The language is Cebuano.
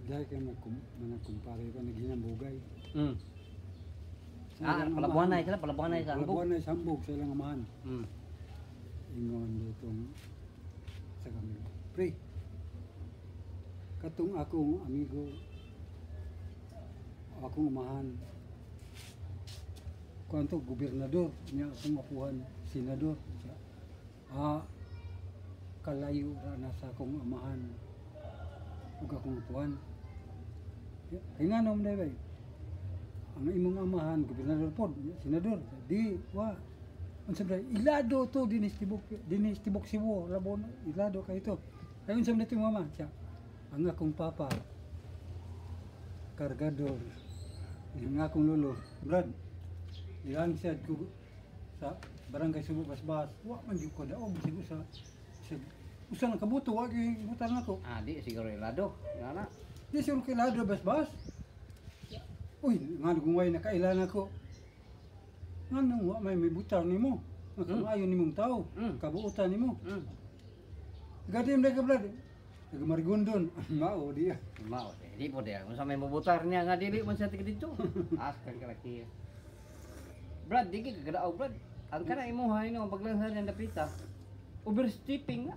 Dahil kay nagkumpare pa naghinambugay. Sa Ah, ilang palabuhanay amahan. Sila, palabuhanay sa hambog. Palabuhanay sa hambog sa ilang amahan. Ingon ditong sa kami. "Pre, katong akong amigo, akong amahan, kuanto gobernador niya, akong apuhan senador." Siya, "Ah, kalayo ra na sa akong amahan ug akong apuhan." "Kay ngano man bay?" "Ang imong amahan gobernador pod, senador." "Di wa." "Unsa ba ilado to dinis tibok, dinis tibok Cebu, Labon, ilado kay to. Kay unsa man ito mama?" Siya, "Ang akong papa kargador. Ang akong lolo, Brad, ilan siya ko sa barangay Subo Basbas. Wa man gyud ko daog sigo sa usa lang kabuto, wa gyud butan nako." Ah, di siguro ilado. Nga na. Di siguro kay lado Basbas. "Uy, nga kung way nakailan ako. Nganong wa may butang nimo? Nga kamayo nimong tao, kabuutan nimo." Gadi mo ka, Brad. Taga Marigondon. Mao di. Mao, eh, di po diya. Kung sa may mabutar niya nga dili man siya taga dito. Askan ka laki. Brad, di ka kadaog, Brad. Ang kana imuha no paglansa niya dapita. Overstepping na.